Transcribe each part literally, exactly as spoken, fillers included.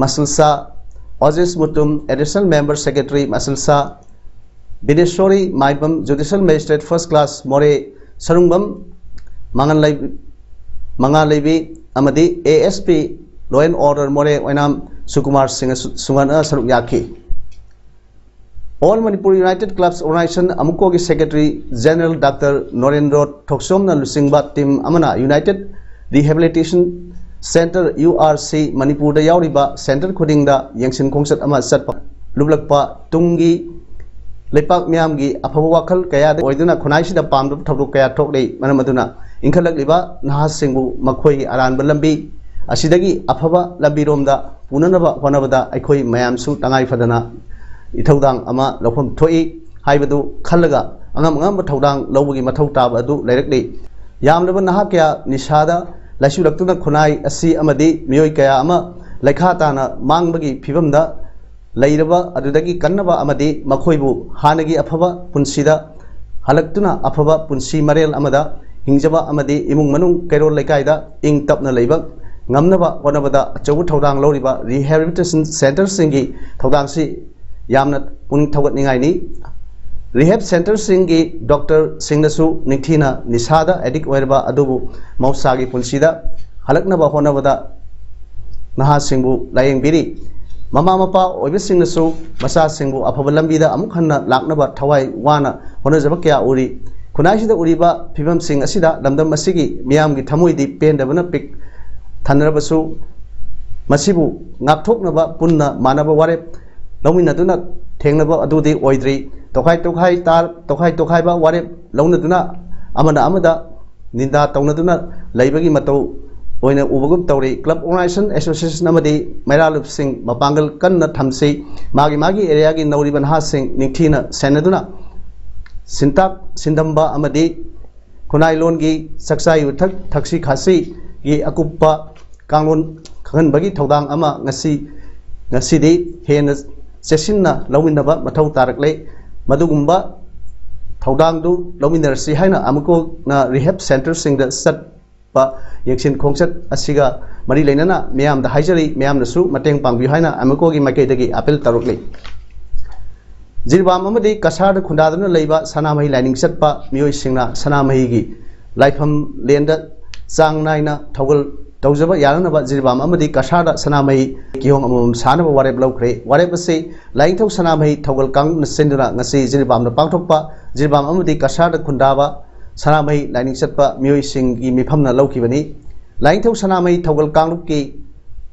ꯃꯁꯤꯜꯁꯥ, ꯑꯣꯖꯦꯁ Mutum, Additional Member Secretary ꯃꯁꯤꯜꯁꯥ, ꯕꯤꯅꯦꯁꯣꯔꯤ ꯃꯥꯏꯕꯝ, Judicial Magistrate First Class ꯃꯣꯔꯦ, ꯁꯔꯨꯡꯕꯝ ꯃꯉꯥꯜꯂꯩ-, ꯃꯉꯥꯜꯂꯩꯕꯤ ꯑꯃꯗꯤ A S P Law and Order ꯃꯣꯔꯦ ꯑꯣꯏꯅꯥꯝ ꯁꯨꯀꯨꯃꯥꯔ ꯁꯤꯡ ꯑꯁꯨ-, ꯁꯨꯡꯒꯅ ꯁꯔꯨꯛ ꯌꯥꯈꯤ꯫ All Manipur United Clubs Organization, ꯑꯃꯨꯛꯀꯣꯒꯤ Secretary General Doctor ꯅꯣꯔꯦꯟꯗ꯭ꯔꯣ ꯊꯣꯛꯆꯣꯝꯅ ꯂꯨꯆꯤꯡꯕ team ꯑꯃꯅ United Rehabilitation Centre, U R C, ꯃꯅꯤꯄꯨꯔꯗ ꯌꯥꯎꯔꯤꯕ centre ꯈꯨꯗꯤꯡꯗ ꯌꯦꯡꯁꯤꯟ ꯈꯣꯡꯆꯠ ꯑꯃ ꯆꯠꯄ ꯂꯨꯞꯂꯛꯄ ꯇꯨꯡꯒꯤ ꯂꯩꯄꯥꯛ ꯃꯤꯌꯥꯝꯒꯤ ꯑꯐꯕ ꯋꯥꯈꯜ ꯀꯌꯥꯗ ꯑꯣꯏꯗꯨꯅ ꯈꯨꯟꯅꯥꯏꯁꯤꯗ ꯄꯥꯝꯗꯕ ꯊꯧꯗꯣꯛ ꯀꯌꯥ ꯊꯣꯛꯂꯤ꯫ ꯃꯔꯝ ꯑꯗꯨꯅ ꯏꯟꯈꯠꯂꯛꯂꯤꯕ ꯅꯍꯥꯁꯤꯡꯕꯨ ꯃꯈꯣꯏꯒꯤ ꯑꯔꯥꯟꯕ ꯂꯝꯕꯤ ꯑꯁꯤꯗꯒꯤ ꯑꯐꯕ ꯂꯝꯕꯤꯔꯣꯝꯗ ꯄꯨꯅꯅꯕ ꯍꯣꯠꯅꯕꯗ ꯑꯩꯈꯣꯏ ꯃꯌꯥꯝꯁꯨ ꯇꯉꯥꯏ ꯐꯗꯅ ꯏꯊꯧꯗꯥꯡ ꯑꯃ ꯂꯧꯐꯝ ꯊꯣꯛꯏ ꯍꯥꯏꯕꯗꯨ ꯈꯜꯂꯒ ꯑꯉꯝ ꯑꯉꯝꯕ ꯊꯧꯗꯥꯡ ꯂꯧꯕꯒꯤ ꯃꯊꯧ ꯇꯥꯕ ꯑꯗꯨ ꯂꯩꯔꯛꯂꯤ꯫ ꯌꯥꯝꯂꯕ ꯅꯍꯥ ꯀꯌꯥ ꯅꯤꯁꯥꯗ ꯂꯥꯏꯆꯨꯔꯛꯇꯨꯅ ꯈꯨꯟꯅꯥꯏ ꯑꯁꯤ ꯑꯃꯗꯤ ꯃꯤꯑꯣꯏ ꯀꯌꯥ ꯑꯃ ꯂꯩꯈꯥ ꯇꯥꯅ ꯃꯥꯡꯕꯒꯤ ꯐꯤꯕꯝꯗ ꯂꯩꯔꯕ ꯑꯗꯨꯗꯒꯤ ꯀꯟꯅꯕ ꯑꯃꯗꯤ ꯃꯈꯣꯏꯕꯨ ꯍꯥꯟꯅꯒꯤ ꯑꯐꯕ ꯄꯨꯟꯁꯤꯗ ꯍꯜꯂꯛꯇꯨꯅ ꯑꯐꯕ ꯄꯨꯟꯁꯤ ꯃꯔꯦꯜ ꯑꯃꯗ ꯍꯤꯡꯖꯕ ꯑꯃꯗꯤ ꯏꯃꯨꯡ ꯃꯅꯨꯡ ꯀꯩꯔꯣꯜ ꯂꯩꯀꯥꯏꯗ ꯏꯪ ꯇꯞꯅ ꯂꯩꯕ ꯉꯝꯅꯕ ꯍꯣꯠꯅꯕꯗ ꯑꯆꯧꯕ ꯊꯧꯗꯥꯡ ꯂꯧꯔꯤꯕ rehabilitation centreꯁꯤꯡꯒꯤ ꯊꯧꯗꯥꯡꯁꯤ ꯌꯥꯝꯅ ꯄꯨꯛꯅꯤꯡ ꯊꯧꯒꯠꯅꯤꯡꯉꯥꯏꯅꯤ꯫ Rehab centreꯁꯤꯡꯒꯤ doctorꯁꯤꯡꯅꯁꯨ ꯅꯤꯡꯊꯤꯅ ꯅꯤꯁꯥꯗ addict ꯑꯣꯏꯔꯕ ꯑꯗꯨꯕꯨ ꯃꯍꯧꯁꯥꯒꯤ ꯄꯨꯟꯁꯤꯗ ꯍꯜꯂꯛꯅꯕ ꯍꯣꯠꯅꯕꯗ ꯅꯍꯥꯁꯤꯡꯕꯨ ꯂꯥꯌꯦꯡꯕꯤꯔꯤ꯫ ꯃꯃꯥ ꯃꯄꯥ ꯑꯣꯏꯕꯁꯤꯡꯅꯁꯨ ꯃꯆꯥꯁꯤꯡꯕꯨ ꯑꯐꯕ ꯂꯝꯕꯤꯗ ꯑꯃꯨꯛ ꯍꯟꯅ ꯂꯥꯛꯅꯕ ꯊꯋꯥꯏ ꯋꯥꯅ ꯍꯣꯠꯅꯖꯕ ꯀꯌꯥ ꯎꯔꯤ꯫ ꯈꯨꯟꯅꯥꯏꯁꯤꯗ ꯎꯔꯤꯕ ꯐꯤꯕꯝꯁꯤꯡ ꯑꯁꯤꯗ ꯂꯝꯗꯝ ꯑꯁꯤꯒꯤ ꯃꯤꯌꯥꯝꯒꯤ ꯊꯃꯣꯏꯗꯤ ꯄꯦꯟꯗꯕꯅ ꯄꯤꯛ ꯊꯟꯅꯔꯕꯁꯨ, ꯃꯁꯤꯕꯨ ꯉꯥꯛꯊꯣꯛꯅꯕ ꯄꯨꯟꯅ ꯃꯥꯟꯅꯕ ꯋꯥꯔꯦꯞ ꯂꯧꯃꯤꯟꯅꯗꯨꯅ ꯊꯦꯡꯅꯕ ꯑꯗꯨꯗꯤ ꯑꯣꯏꯗ꯭ꯔꯤ꯫ ꯇꯣꯈꯥꯏ ꯇꯣꯈꯥꯏ ꯇꯥ-, ꯇꯣꯈꯥꯏ ꯇꯣꯈꯥꯏꯕ ꯋꯥꯔꯦꯞ ꯂꯧꯅꯗꯨꯅ ꯑꯃꯅ ꯑꯃꯗ ꯅꯤꯟꯗꯥ ꯇꯧꯅꯗꯨꯅ ꯂꯩꯕꯒꯤ ꯃꯇꯧ ꯑꯣꯏꯅ ꯎꯕꯒꯨꯝ ꯇꯧꯔꯤ꯫ Club Organization Association ꯑꯃꯗꯤ ꯃꯩꯔꯥꯂꯨꯞꯁꯤꯡ ꯃꯄꯥꯡꯒꯜ ꯀꯟꯅ ꯊꯝꯁꯤ꯫ ꯃꯥꯒꯤ ꯃꯥꯒꯤ areaꯒꯤ ꯅꯧꯔꯤꯕ ꯅꯍꯥꯁꯤꯡ ꯅꯤꯡꯊꯤꯅ ꯁꯦꯟꯅꯗꯨꯅ ꯁꯤꯟꯇꯥꯛ ꯁꯤꯟꯗꯝꯕ ꯑꯃꯗꯤ ꯈꯨꯟꯅꯥꯏꯂꯣꯟꯒꯤ ꯆꯥꯛꯆꯥ ꯌꯨꯊꯛ ꯊꯛꯁꯤ ꯈꯥꯁꯤꯒꯤ ꯑꯀꯨꯞꯄ ꯀꯥꯡꯂꯣꯟ ꯈꯪꯍꯟꯕꯒꯤ ꯊꯧꯗꯥꯡ ꯑꯃ ꯉꯁꯤ, ꯉꯁꯤꯗꯤ ꯍꯦꯟꯅ ꯆꯦꯠꯁꯤꯟꯅ ꯂꯧꯃꯤꯟꯅꯕ ꯃꯊꯧ ꯇꯥꯔꯛꯂꯦ꯫ ꯃꯗꯨꯒꯨꯝꯕ ꯊꯧꯗꯥꯡꯗꯨ ꯂꯧꯃꯤꯟꯅꯔꯁꯤ ꯍꯥꯏꯅ ꯑꯃꯨꯛꯀ ꯍꯟꯅ rehab centreꯁꯤꯡꯗ ꯆꯠꯄ ꯌꯦꯡꯁꯤꯟ ꯈꯣꯡꯆꯠ ꯑꯁꯤꯒ ꯃꯔꯤ ꯂꯩꯅꯅ ꯃꯤꯌꯥꯝꯗ ꯍꯥꯏꯖꯔꯤ, ꯃꯤꯌꯥꯝꯅꯁꯨ ꯃꯇꯦꯡ ꯄꯥꯡꯕꯤꯌꯨ ꯍꯥꯏꯅ ꯑꯃꯤꯀꯣꯒꯤ ꯃꯥꯏꯀꯩꯗꯒꯤ ꯑꯥꯄꯤꯜ ꯇꯧꯔꯛꯂꯤ꯫ ꯖꯤꯔꯤꯕꯥꯝ ꯑꯃꯗꯤ ꯀꯁꯥꯔꯗ ꯈꯨꯟꯗꯥꯗꯨꯅ ꯂꯩꯕ ꯁꯅꯥꯃꯍꯤ ꯂꯥꯏꯅꯤꯡ ꯆꯠꯄ ꯃꯤꯑꯣꯏꯁꯤꯡꯅ ꯁꯅꯥꯃꯍꯤꯒꯤ ꯂꯥꯏꯐꯝ ꯂꯦꯟꯗ ꯆꯥꯡ ꯅꯥꯏꯅ ꯊꯧꯒꯜ ꯇꯧꯖꯕ ꯌꯥꯅꯅꯕ ꯖꯤꯔꯤꯕꯥꯝ ꯑꯃꯗꯤ ꯀꯁꯥꯔꯗ ꯁꯅꯥꯃꯍꯤ ꯀꯤꯍꯣꯡ ꯑꯃꯃꯝ ꯁꯥꯅꯕ ꯋꯥꯔꯦꯞ ꯂꯧꯈ꯭ꯔꯦ꯫ ꯋꯥꯔꯦꯞ ꯑꯁꯤ ꯂꯥꯏꯅꯤꯡꯊꯧ ꯁꯅꯥꯃꯍꯤ ꯊꯧꯒꯜ ꯀꯥꯡꯂꯨꯞꯅ ꯁꯤꯟꯗꯨꯅ ꯉꯁꯤ ꯖꯤꯔꯤꯕꯥꯝꯗ ꯄꯥꯡꯊꯣꯛꯄ, ꯖꯤꯔꯤꯕꯥꯝ ꯑꯃꯗꯤ ꯀꯁꯥꯔꯗ ꯈꯨꯟꯗꯥꯕ ꯁꯅꯥꯃꯍꯤ ꯂꯥꯏꯅꯤꯡ ꯆꯠꯄ ꯃꯤꯑꯣꯏꯁꯤꯡꯒꯤ ꯃꯤꯐꯝꯅ ꯂꯧꯈꯤꯕꯅꯤ꯫ ꯂꯥꯏꯅꯤꯡꯊꯧ ꯁꯅꯥꯃꯍꯤ ꯊꯧꯒꯜ ꯀꯥꯡꯂꯨꯞꯀꯤ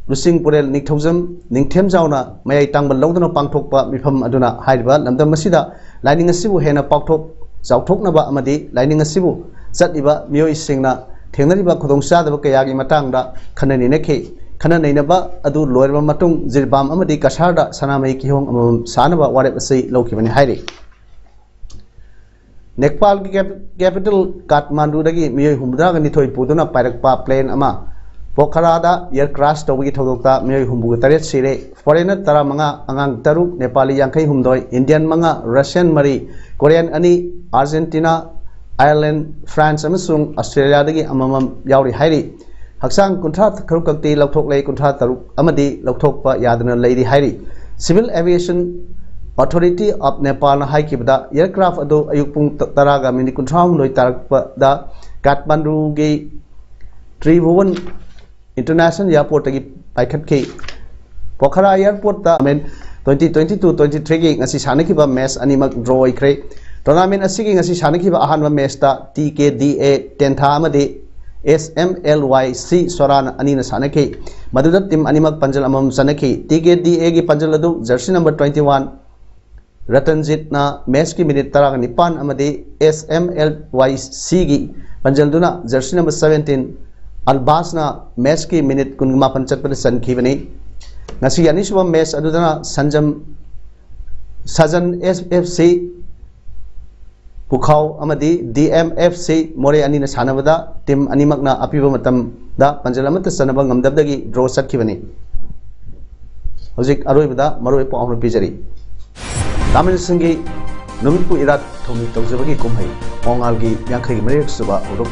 ꯂꯨꯆꯤꯡ ꯄꯨꯔꯦꯜ ꯅꯤꯡꯊꯧꯖꯝ ꯅꯤꯡꯊꯦꯝꯖꯥꯎꯅ ꯃꯌꯥꯏ ꯇꯥꯡꯕ ꯂꯧꯗꯨꯅ ꯄꯥꯡꯊꯣꯛꯄ ꯃꯤꯐꯝ ꯑꯗꯨꯅ ꯍꯥꯏꯔꯤꯕ ꯂꯝꯗꯝ ꯑꯁꯤꯗ ꯂꯥꯏꯅꯤꯡ ꯑꯁꯤꯕꯨ ꯍꯦꯟꯅ ꯄꯥꯛꯊꯣꯛ ꯆꯥꯎꯊꯣꯛꯅꯕ ꯑꯃꯗꯤ ꯂꯥꯏꯅꯤꯡ ꯑꯁꯤꯕꯨ ꯆꯠꯂꯤꯕ ꯃꯤꯑꯣꯏꯁꯤꯡꯅ ꯊꯦꯡꯅꯔꯤꯕ ꯈꯨꯗꯣꯡꯆꯥꯗꯕ ꯀꯌꯥꯒꯤ ꯃꯇꯥꯡꯗ ꯈꯟꯅ ꯅꯩꯅꯈꯤ꯫ ꯈꯟꯅ ꯅꯩꯅꯕ ꯑꯗꯨ ꯂꯣꯏꯔꯕ ꯃꯇꯨꯡ ꯖꯤꯔꯤꯕꯥꯝ ꯑꯃꯗꯤ ꯀꯁꯥꯔꯗ ꯁꯅꯥꯃꯍꯤ ꯀꯤꯍꯣꯡ ꯑꯃꯃꯝ ꯁꯥꯅꯕ ꯋꯥꯔꯦꯞ ꯑꯁꯤ ꯂꯧꯈꯤꯕꯅꯤ ꯍꯥꯏꯔꯤ꯫ ꯅꯦꯄꯥꯜꯒꯤ ꯀꯦꯞ-, ꯀꯦꯄꯤꯇꯦꯜ ꯀꯥꯊꯃꯥꯟꯗꯨꯗꯒꯤ ꯃꯤꯑꯣꯏ ꯍꯨꯝꯐꯨꯇꯔꯥꯒ ꯅꯤꯊꯣꯏ ꯄꯨꯗꯨꯅ ꯄꯥꯏꯔꯛꯄ ꯄ꯭ꯂꯦꯟ ꯑꯃ ꯄꯣꯈꯔꯥꯗ ꯏꯌꯔ ꯀ꯭ꯔꯥꯁ ꯇꯧꯕꯒꯤ ꯊꯧꯗꯣꯛꯇ ꯃꯤꯑꯣꯏ ꯍꯨꯝꯐꯨꯒ ꯇꯔꯦꯠ ꯁꯤꯔꯦ꯫ ꯐꯣꯔꯦꯅꯔ ꯇꯔꯥꯃꯉꯥ, ꯑꯉꯥꯡ ꯇꯔꯨꯛ, ꯅꯦꯄꯥꯂꯤ ꯌꯥꯡꯈꯩ ꯍꯨꯝꯗꯣꯏ, ꯏꯟꯗꯤꯌꯟ ꯃꯉꯥ, ꯔꯁꯤꯌꯟ ꯃꯔꯤ, ꯀꯣꯔꯤꯌꯟ ꯑꯅꯤ, ꯑꯥꯔꯖꯦꯟꯇꯤꯅꯥ, ꯑꯥꯌꯔꯂꯦꯟ, ꯐ꯭ꯔꯥꯟꯁ ꯑꯃꯁꯨꯡ ꯑꯁꯇ꯭ꯔꯦꯂꯤꯌꯥꯗꯒꯤ ꯑꯃꯃꯝ ꯌꯥꯎꯔꯤ ꯍꯥꯏꯔꯤ꯫ ꯍꯛꯆꯥꯡ ꯀꯨꯟꯊ꯭ꯔꯥ ꯇꯔꯨꯛ ꯈꯛꯇꯤ ꯂꯧꯊꯣꯛꯂꯦ, ꯀꯨꯟꯊ꯭ꯔꯥ ꯇꯔꯨꯛ ꯑꯃꯗꯤ ꯂꯧꯊꯣꯛꯄ ꯌꯥꯗꯅ ꯂꯩꯔꯤ ꯍꯥꯏꯔꯤ꯫ ꯁꯤꯚꯤꯜ ꯑꯦꯚꯤꯌꯦꯁꯟ ꯑꯣꯊꯣꯔꯤꯇꯤ ꯑꯣꯐ ꯅꯦꯄꯥꯜꯅ ꯍꯥꯏꯈꯤꯕꯗ, ꯏꯌꯔꯀ꯭ꯔꯥꯐ ꯑꯗꯨ ꯑꯌꯨꯛ ꯄꯨꯡ ꯇꯔꯥꯒ ꯃꯤꯅꯤꯠ ꯀꯨꯟꯊ꯭ꯔꯥꯍꯨꯝꯗꯣꯏ ꯇꯥꯔꯛꯄꯗ ꯀꯥꯊꯃꯥꯟꯗꯨꯒꯤ ꯇ꯭ꯔꯤꯚꯨꯕꯟ ꯏꯟꯇꯔꯅꯦꯁꯅꯦꯜ ꯏꯌꯥꯔꯄꯣꯔꯠꯇꯒꯤ ꯄꯥꯏꯈꯠꯈꯤ꯫ ꯄꯣꯈꯔꯥ ꯏꯌꯥꯔꯄꯣꯔꯠꯇ ꯇ꯭ꯋꯦꯟꯇꯤ ꯇ꯭ꯋꯦꯟꯇꯤ ꯇꯨ ꯇ꯭ꯋꯦꯟꯇꯤ ꯊ꯭ꯔꯤꯒꯤ ꯉꯁꯤ ꯁꯥꯟꯅꯈꯤꯕ ꯃꯦꯆ ꯑꯅꯤꯃꯛ ꯗ꯭ꯔꯣ ꯑꯣꯏꯈ꯭ꯔꯦ꯫ ꯇꯣꯔꯅꯥꯃꯦꯟ ꯑꯁꯤꯒꯤ ꯉꯁꯤ ꯁꯥꯟꯅꯈꯤꯕ ꯑꯍꯥꯟꯕ ꯃꯦꯆꯇ ꯇꯤ ꯀꯦ ꯗꯤ ꯑꯦ ꯇꯦꯟꯊꯥ ꯑꯃꯗꯤ ꯑꯦꯁ ꯑꯦꯝ ꯑꯦꯜ ꯋꯥꯏ ꯁꯤ ꯁꯣꯔꯥꯅ ꯑꯅꯤꯅ ꯁꯥꯟꯅꯈꯤ꯫ ꯃꯗꯨꯗ ꯇꯤꯝ ꯑꯅꯤꯃꯛ ꯄꯥꯟꯖꯜ ꯑꯃꯃꯝ ꯆꯟꯅꯈꯤ꯫ ꯇꯤ ꯀꯦ ꯗꯤ ꯑꯦꯒꯤ ꯄꯥꯟꯖꯜ ꯑꯗꯨ ꯖꯔꯁꯤ ꯅꯝꯕꯔ ꯇ꯭ꯋꯦꯟꯇꯤ ꯋꯥꯟ ꯔꯇꯟꯖꯤꯠꯅ ꯃꯦꯆꯀꯤ ꯃꯤꯅꯤꯠ ꯇꯔꯥꯒ ꯅꯤꯄꯥꯟ ꯑꯃꯗꯤ ꯑꯦꯁ ꯑꯦꯝ ꯑꯦꯜ ꯋꯥꯏ ꯁꯤꯒꯤ ꯄꯥꯟꯖꯜꯗꯨꯅ ꯖꯔꯁꯤ ꯅꯝꯕꯔ ꯁꯚꯦꯟꯇꯤꯟ ꯑꯜꯕꯥꯁꯅ ꯃꯦꯆꯀꯤ ꯃꯤꯅꯤꯠ ꯀꯨꯟꯃꯥꯄꯟ ꯆꯠꯄꯗ ꯆꯟꯈꯤꯕꯅꯤ꯫ ꯉꯁꯤꯒꯤ ꯑꯅꯤꯁꯨꯕ ꯃꯦꯆ ꯑꯗꯨꯗꯅ ꯁꯟꯖꯝ, ꯁꯖꯟ ꯑꯦꯐ ꯁꯤ ꯄꯨꯈꯥꯎ ꯑꯃꯗꯤ ꯗꯤ ꯑꯦꯝ ꯑꯦꯐ ꯁꯤ ꯃꯣꯔꯦ ꯑꯅꯤꯅ ꯁꯥꯟꯅꯕꯗ ꯇꯤꯝ ꯑꯅꯤꯃꯛꯅ ꯑꯄꯤꯕ ꯃꯇꯝꯗ ꯄꯥꯟꯖꯜ ꯑꯃꯠꯇ ꯆꯟꯅꯕ ꯉꯝꯗꯕꯗꯒꯤ ꯗ꯭ꯔꯣ ꯆꯠꯈꯤꯕꯅꯤ꯫ ꯍꯧꯖꯤꯛ ꯑꯔꯣꯏꯕꯗ ꯃꯔꯨꯑꯣꯏꯕ ꯄꯥꯎ ꯑꯃ ꯄꯤꯖꯔꯤ꯫ ꯇꯥꯃꯤꯜꯁꯤꯡꯒꯤ ꯅꯨꯃꯤꯠꯄꯨ ꯏꯔꯥꯠ ꯊꯧꯅꯤ ꯇꯧꯖꯕꯒꯤ ꯀꯨꯝꯍꯩ ꯃꯉꯥꯜꯒꯤ ꯌꯥꯡꯈꯩ ꯃꯔꯤꯔꯛ ꯁꯨꯕ ꯍꯧꯗꯣꯛ